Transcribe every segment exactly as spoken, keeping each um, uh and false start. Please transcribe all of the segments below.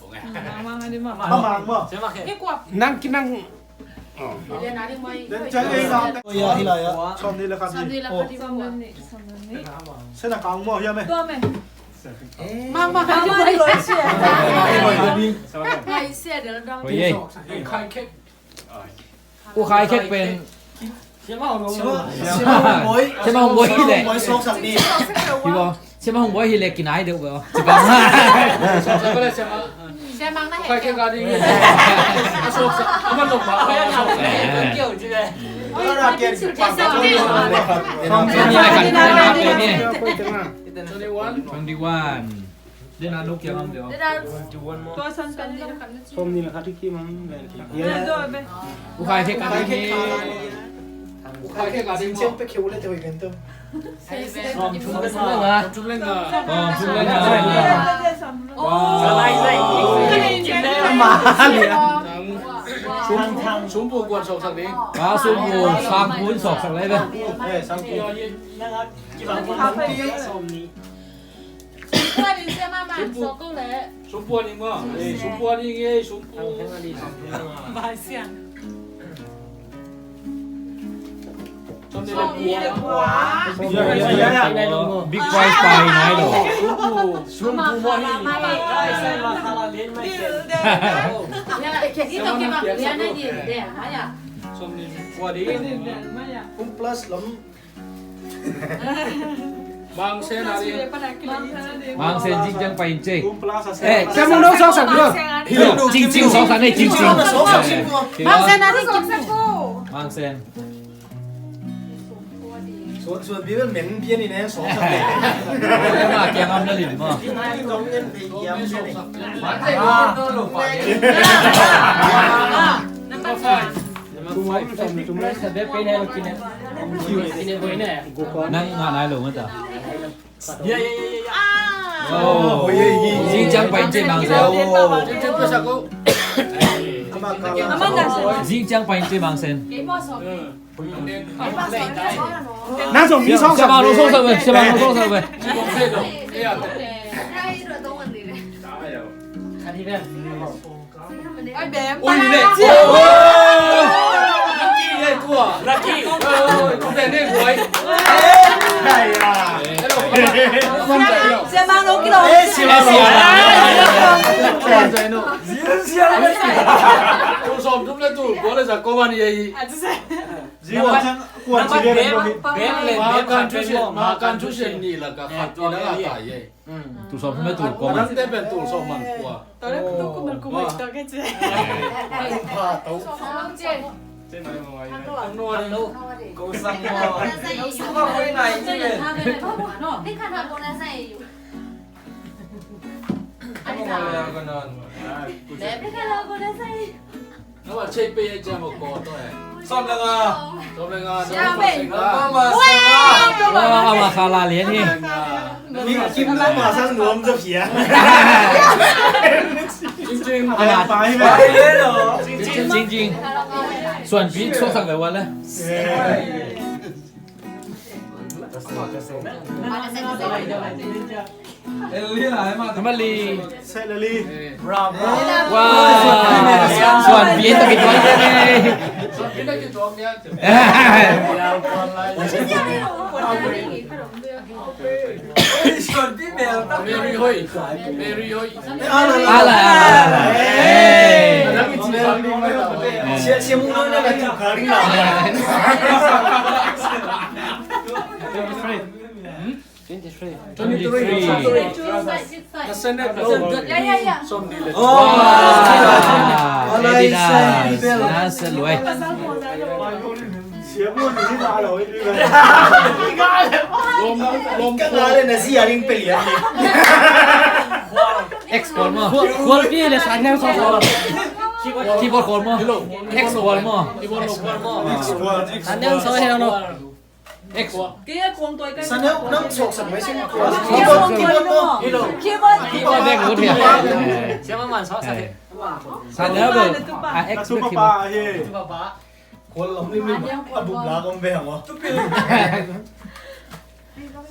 Mang, mang, mang. Mang, mang, mang. Nang kinang. Sawmnih le khat. Sawmnih le khat. Sawmnih. Sawmnih. Mang, mang, mang. U Khai Khek pen. Siama Hong Boi. Siama Hong Boi hi leh. Siama Hong Boi suaksak ni. Hi bo. Siama Hong Boi hi leh kinai deuh bo. Siama Hong na he. Khai Khek ka ding. Twenty-one. Twenty-one. Dena duk kiang am deuh. Tua san pen lo. Sawmnih le khat hi kim am ven. U Khai Khek ka ding. U Khai Khek ka ding. Sing pe kheu le te hoi ven to. Sawmthum le nga. Sawmthum le nga. Sawmthum le nga. Sum, sum pu kuan sawksak ding. Ka sum pu, sang pu in sawksak lai ve. Eh, sang pu. Sum pu. Sum pu ding maw. Eh, sum pu ding, eh, sum pu. Big prize pai nai lo. Sum pu. Sum pu maw hi. Sum pu ding. Kum plus lam. Mang Sen a ding. Mang Sen zing ciang pai in cei. Eh, ciang mung dong sawksak ding. Cing Cing sawksak nei, Cing Cing. Mang Sen a ding, Cing Cing. Mang Sen. Suan, suan pi pen men pian in eh, sawksak nei. Ma kiang am na lim ma. Number five. Nang ngah nai lo mata. Oh. Zing ciang pai in cei Mang Sen. Zing ciang pai in cei Mang Sen. Nang sawm mi sawksak. Siapa lo sawksak ve. Siapa lo sawksak ve. Oi, Bem. Ui, le. Lucky le, tua. Lucky. Oi, tua ne, boy. Ai ya. Sia Mang lo kilo. Eh, sia Mang lo. Sia Mang lo. Sia Mang lo. Tua sawm tum le tu, tua le sa ko wan ye. Tua kuan ci le. Bem le, Bem kan tu sia, ma kan tu sia ni la ka khat ni la ka ta ye. Tul sawm thum le tul kua. Nang te pen tul sawm man kua. Tawh le tul kum le kum le tawh ke ci. Kum pha tawh. Ang nuan. Ko sang mo. Ko sang mo. Ni khan ha ko na sa e yu. Ni khan ha ko na sa e yu. Sawm le nga. Sawm le nga. Sawm le nga. Ama sa la lian hi. Kim la ma sang nuam za phia. Cing Cing. Ama pai ve. Cing Cing. Suan pi sawksak ve wan le. Mali. Bravo. Wow. Suan pi ta kituak ni. Mary Hoi. Mary Hoi. Ala, ala, ala. Hey. Twenty-three. Twenty-three. Ka Senate lo. Ya, ya, ya. Sawm nih le. Oh. Wow. Adidas. Nasa luai. Lom, lom. Ka ngale na si aling peli ya. X khual maw? Khual pi le san nang sawng sawng. Keyboard khual maw? X khual maw? X khual. San nang sawng he no. X. Saneu nang sawksak mai sing. Keyboard, keyboard maw? Keyboard. Keyboard bek ut hia. Siapa man sawksak he? Saneu bek. Ah, X bek keyboard. Khual lam lim lim. A bup la kong ve hang o.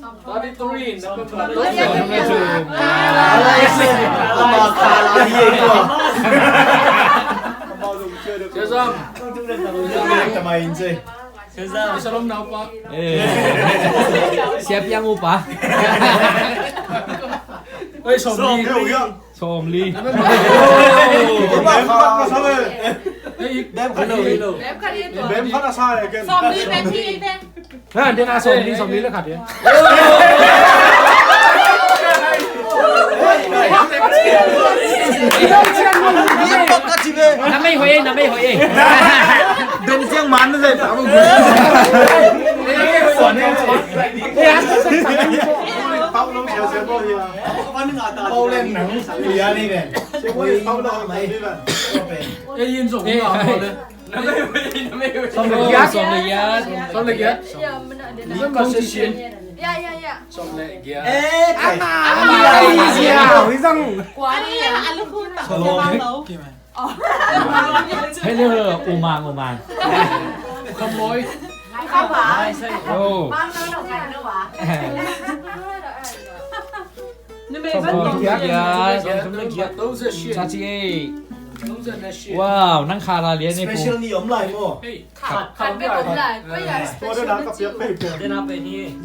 Thirty-three, number two. Number two. Ala ese. Ama kala hi e kua. Sesam. Tamai in se. Sesam. Shalom naupa. Eh. Siap yang upa. Oi, som ni. Sawmli. Bem khat a sa e. Bem khat a sa e ken. Sawmli, bem hi, bem. Ha, den a sawmli, sawmli le khat e. Na mei hoi e, na mei hoi e. Den siang man na zai pa mo. Pau len nang. Lia ni ven. Ui, pau len nang. Ei, yin zong na mo le. Sawm le giat. Sawm le giat. Sawm le giat. Ni kong si sin. Ya, ya, ya. Sawm le giat. Eh, ama. Ama. Ui zong. Kwa ni ya. Hei, leo, leo, u mang, u mang. Kham loi. Kham loi. Oh. Wow, nang kha la lian ni. Special ni om lai mo. Khat, khat peuh om lai. Koi a special na ci.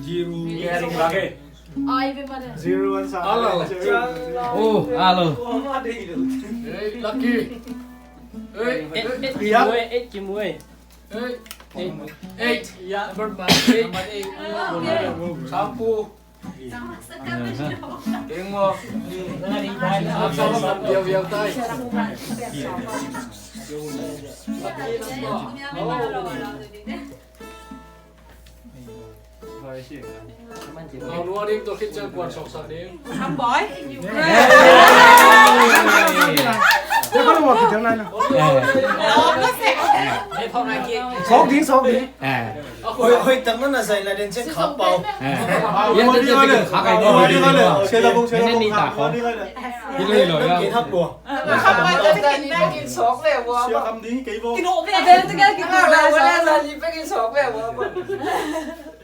Zero. Ai, ve ma de. Zero one sa. Alo. Oh, alo. Hey, Lucky. Hey, eight, eight, Kim Wei, eight, Kim Wei. Hey. Eight. Eight. Ya, number eight. Number eight. Sampu. Keng mo. Viau, viau tai. Hau nua ding tua khit ciang kuan sawksak ding. Kham Boy. Sawk ding, sawk ding. Hoih, hoih tak na na zai la den ciang khap pau. Yan den ciang khap kai ko. Sia la bong, sia la bong. Hilo, hilo, ya. Kin hap lua. Sia kham ding kei bo.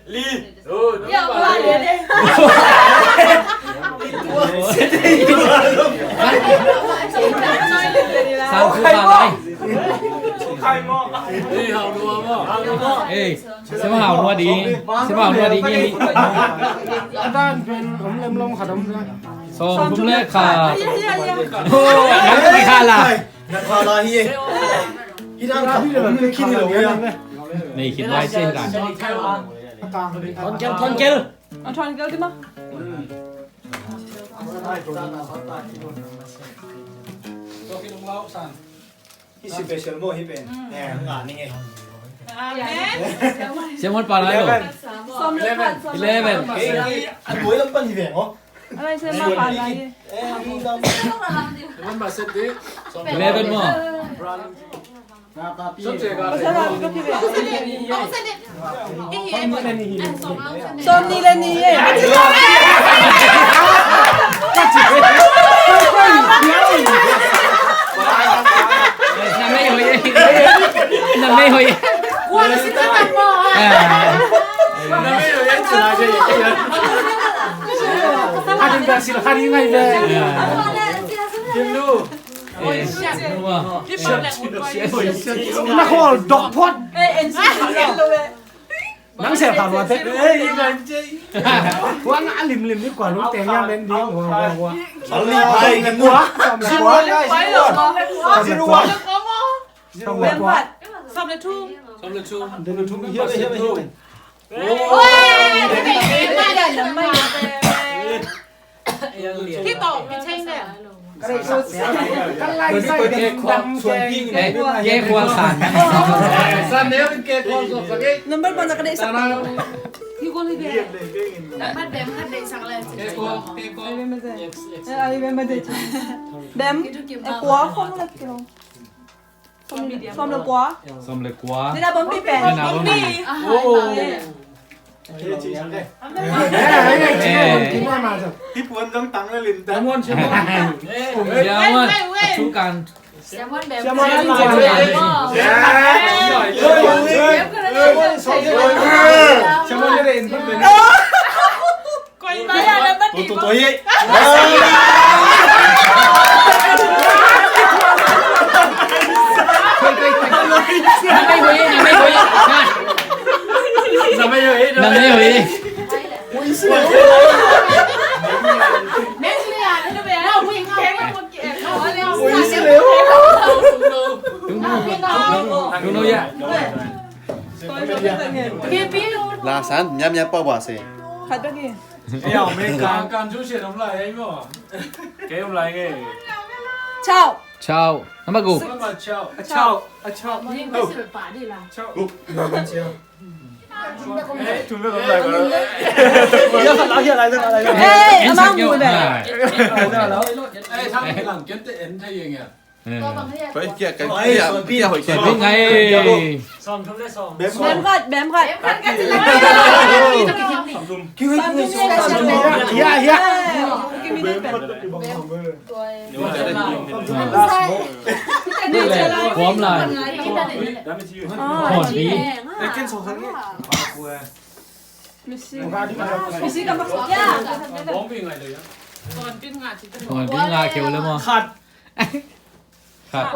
Li. Sau khu ba lai. Li hau dua mo. Eh. Sia ma hau nua di. Sia ma hau nua di ngi. A dan pen om lem long khat om la. Sawm thum le khat. Oh, nang di khat la. Nang khat la hi e. Hi dan khat om khin hi lo ya. Nei khin lai sia hi dan. Thon kel, thon kel. A thon kel di ma. Hi special mo hi pen. Eh, nga ni nge. Amen. Sia mon pa lai lo. Eleven. Eleven. Eleven. A tuai lam pan hi ve mo. Alai sia ma pa lai. Eh, hi lam. Eleven mo. Sawm nih le nih e. Na mei hoih e. Na mei hoih e. Na khawl dok phot. Nang sel kha lua te. Hua nga lim lim ni kua lung teng ya men ding. Hua, hua, hua. Sawm le kua. Sawm le kua. Sawm le kua. Sawm le kua. Sawm le thum. Sawm le thum. Sawm le thum. Hiam, hiam, hiam. Ki tawh, ki cheng le. Ka lai sai dam dam ke. Eh, ke khuang san. San ne ke khuang so sa ke. Number pa na ka dei sa. Hi ko le be. Number dem ka dei sa le. Ke khuang, ke khuang. Eh, ai be ma dei. Dem, eh, kua khuang la kilo. Sawm le kua. Sawm le kua. Ni na bawmpi pen. Ni na bawmpi. Hi puan zong tang le lim tang. Siamuan. Siamuan. A thu kan. Siamuan. Siamuan. Koi mai a na mati. Tua, tua, tua, ye. Na mei hoih, na mei hoih. Na mei hoih. Tung no, tung no ya. La san, nyam nyam pa wa se. Khat bek hi. Ei, au, America. Kan, kan, chu sian om lai, ei maw. Kei om lai nge. Ciao. Ciao. Nama gu. Nama ciao. A ciao. A ciao. Ciao. Eh, thum bek om lai. Ya, khat lai, ya, lai, lai, lai. Eh, ama mu le. Eh, thang lang, ken te en thei yeng ya. เออ เฮ้ยเกียร์กันเกียร์เกียร์หอย เขียน เขียว วิ่งไง Bem khat, bem khat. Hiah, hiah. นี่แหละพร้อมเลย หอนดี หอนดีงาเขียวเลยมั้ง Khat. ครับ